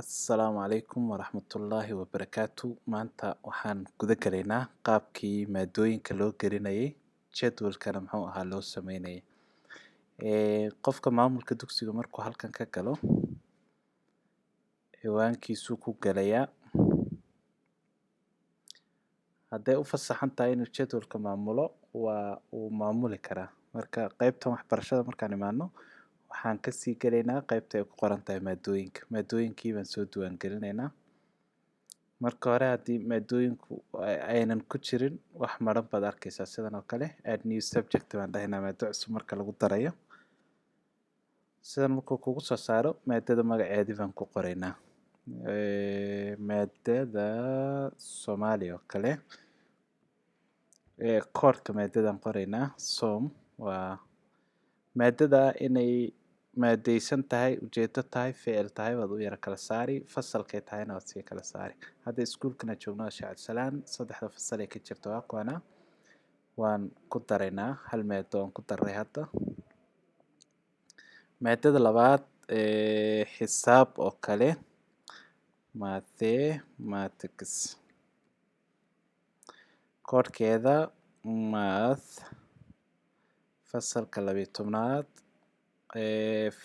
Assalaamu calaykum waraxmatullaahi wabarakaatu. Maanta waxaan guda galaynaa qaabkii maadooyinka loo gelinayay, jadwalkana muxuu ahaa loo sameynayay. Qofka maamulka dugsiga markuu halkan ka galo, ciwaankiisuu ku galayaa. Hadday u fasaxan tahay inuu jadwalka maamulo, waa uu maamuli karaa. Marka qaybtan waxbarashada markaan imaano, waxaan kasii gelaynaa qaybta ay ku qoran tahay maadooyinka. Maadooyinkii baan soo diiwaan gelinaynaa. Marka hore, haddii maadooyinku aynan ku jirin, wax maran baad arkaysaa sidan oo kale. "Add new subject" baan dhahaynaa, maado cusub marka lagu darayo. Sidan markuu kugu soo saaro, maadada magaceedii baan ku qoraynaa. Maadada Soomaali oo kale, koodhka maadadaan qoraynaa, som. Waa maadada inay maadeysan tahay, ujeedo tahay, ficil tahay waad u yara kala saari, fasalkay tahayna waad sii kala saari. Hadda iskuulkana joogno waa Sheekh Cabdisalaan, saddexda fasal ee ka jirta waa kuwana. Waan ku daraynaa hal maado, waan ku daray hadda. Maadada labaad, xisaab oo kale, mathematics, koodhkeeda math, fasalka 12aad.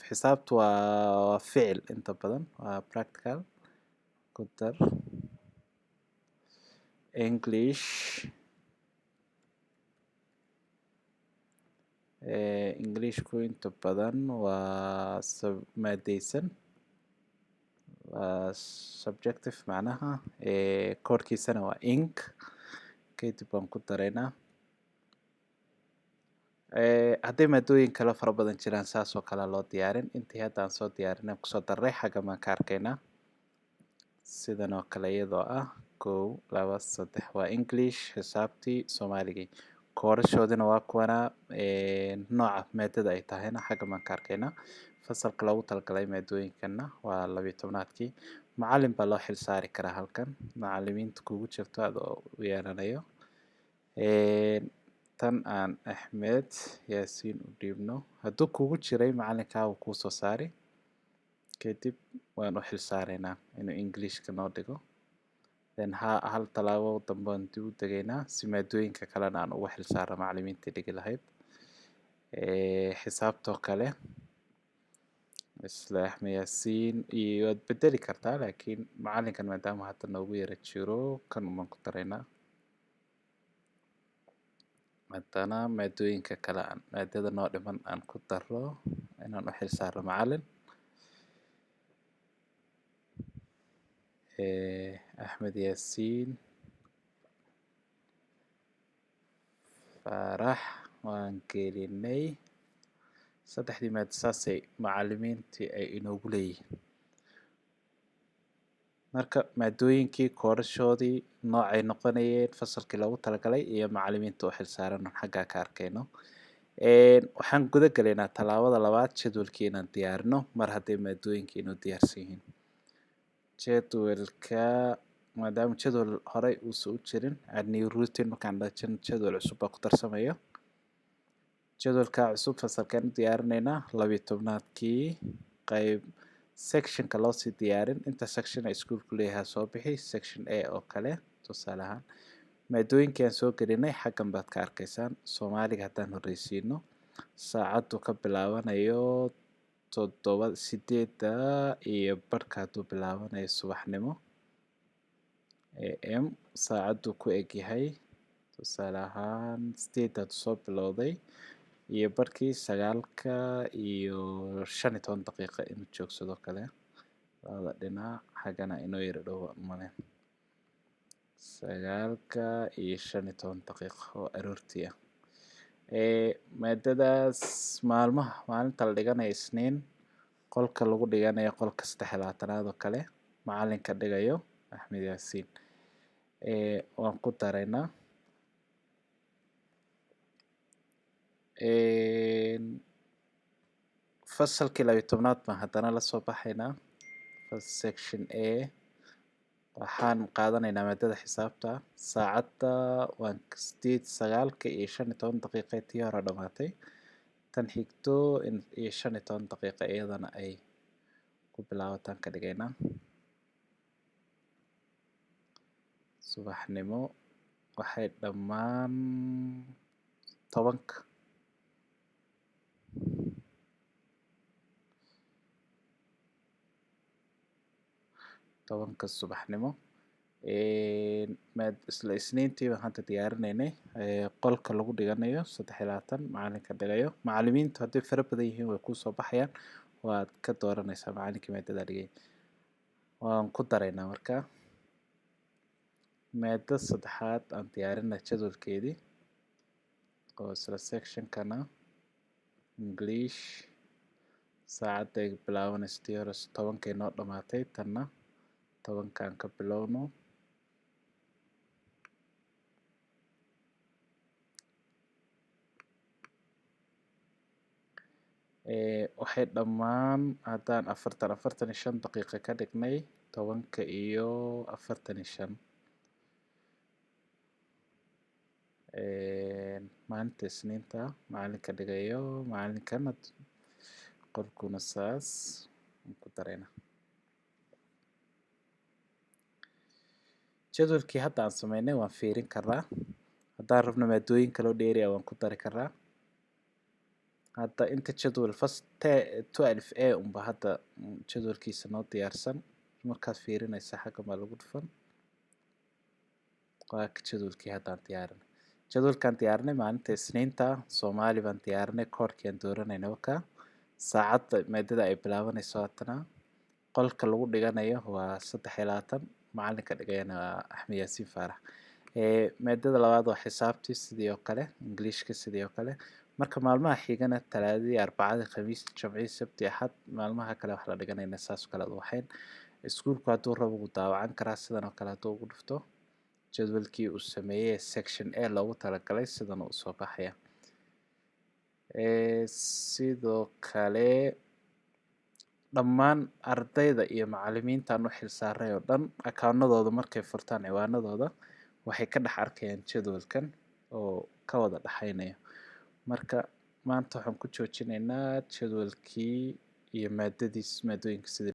Xisaabtu waa ficil, inta badan waa practical, ku dar. English, Englishku inta badan waa maadeysan, waa subjective macnaha, koodhkiisana waa eng. Kadib waan ku daraynaa. Hadday maadooyin kale fara badan jiraan, saas oo kale loo diyaarin. Intii hadda aan soo diyaarinay kusoo darray, xagga baan ka arkaynaa sidan oo kale, iyadoo ah kow, laba, saddex, waa English, xisaabtii, Soomaaligii, koodhashoodina waa kuwana. Nooca maadada ay tahayna xagga baan ka arkaynaa. Fasalka loogu talagalay maadooyinkana waa 12aadkii. Macalin baa loo xil saari karaa halkan, macalimiinta kugu jirto adoo u yeelanayo. Tan aan Axmed Yaasiin u dhiibno. Hadduu kugu jiray macalinkaa, wuu kuusoo saari. Kadib waan u xil saaraynaa inuu Englishka noo dhigo. Then ha hal tallaabo dambe waan dib u degaynaa si maadooyinka kalena aan ugu xil saarno macalimiintii dhigi lahayd. Xisaabtoo kale, isla Axmed Yaasiin iyo waad bedeli kartaa, laakiin macalinkan maadaama hadda noogu yara jiro, kan umaan ku daraynaa. Haddana maadooyinka kale aan maadada noo dhiman aan ku daro inaan u xil saarno macalin Axmed Yaasiin Faarax waan gelinay. Saddexdii maado saasay macalimiintii ay inoogu leeyihiin. Marka maadooyinkii, koodhashoodii, noocay noqonayeen, fasalkii loogu talagalay iyo macalimiinta u xilsaaran xaggaa ka arkayno. Waxaan guda galaynaa tallaabada labaad, jadwalkii inaan diyaarino. Mar hadday maadooyinkii inoo diyaarsan yihiin, jadwalka, maadaama jadwal horey uusan u jirin, "add new routine" markaan dhajin, jadwal cusub baa ku darsamayo. Jadwalka cusub fasalkaan u diyaarinaynaa 12aadkii, qayb sectionka loo sii diyaarin. Inta section ay iskuulku leeyahay soo bixi, section A oo kale tusaale ahaan. Maadooyinkii aan soo gelinay xaggan baad ka arkaysaan. Soomaaliga haddaan horreysiino, saacaddu ka bilaabanayo 7, 8:30 hadduu bilaabanayo subaxnimo am, saacaddu ku egyahay tusaale ahaan 8 hadduu soo bilowday iyo barkii, 9:15 inuu joogsado kale. Labada dhinac xaggana inoo yara dhow male, 9:15 oo aroortii ah. Maadadaas maalmaha maalinta la dhiganayo Isniin, qolka lagu dhiganayo qolka 23aad oo kale, macalinka dhigayo Axmed Yaasiin, waan ku daraynaa. Fasalkii 12aad baan haddana lasoo baxaynaa, section A. Waxaan qaadanaynaa maadada xisaabta. Saacadda waan 8, 9:15 tii hore dhamaatay, tan xigto iyo 15 daqiiqo iyadana ay ku bilaabataan ka dhigaynaa. Subaxnimo waxay dhammaan 10-ka. 10-ka subaxnimo. Isla Isniintii baan hadda diyaarinaynay qolka lagu dhiganayo 23, macalinka dhigayo. Macalimiintu hadday fara badan yihiin way kusoo baxayaan, waad ka dooranaysaa macalinkii maadada dhigay. Waan ku daraynaa marka maada saddexaad aan diyaarinay jadwalkeedii oo isla sectionkana English. Saacadda ay bilaabanayso tii hore 10-kay noo dhamaatay, tanna 10-kaan ka bilowno. Waxay dhammaan haddaan 45 daqiiqo ka dhignay 10:45. Maalinta Isniinta macalinka dhigayo macalinkana qolkuna saas ku darayna. Jadwalkii hadda aan sameynay waan fiirin karaa. Haddaan rabno maadooyin kaloo dheeri ah waan ku dari karaa. Hadda inta jadwal first 12A unba hadda jadwalkiisa noo diyaarsan. Markaad fiirinaysa xagga baa lagu dhufan. Waa ka jadwalkii haddaan diyaarinay. Jadwalkaan diyaarinay maalinta Isniinta Soomaali baan diyaarinay, koodhkii aan dooranayna waka. Saacadda maadada ay bilaabanayso haatana qolka lagu dhiganayo waa 23, macalinka dhigayana waa Axmed Yaasiin Faarax. Maadada labaad waa xisaabtii sidii oo kale, Englishka sidii oo kale. Marka maalmaha xigana Talaadadii, Arbacadii, Khamiistii, Jimcihii, Sabti, Axad, maalmaha kale wax la dhiganayna saas oo kale aad u waxayn. Iskuulku hadduu rabo wuu daawacan karaa sidan oo kale hadduu ugu dhufto. Jadwalkii uu sameeyey section A loogu talagalay sidan uu soo baxaya. Sidoo kale dhammaan ardayda iyo macalimiintaan u xilsaaray oo dhan akawnadooda markay furtaan ciwaanadooda waxay ka dhex arkayaan jadwalkan oo ka wada dhaxaynaya. Marka maanta waxaan ku joojinaynaa jadwalkii iyo maadadiis maadooyinka sida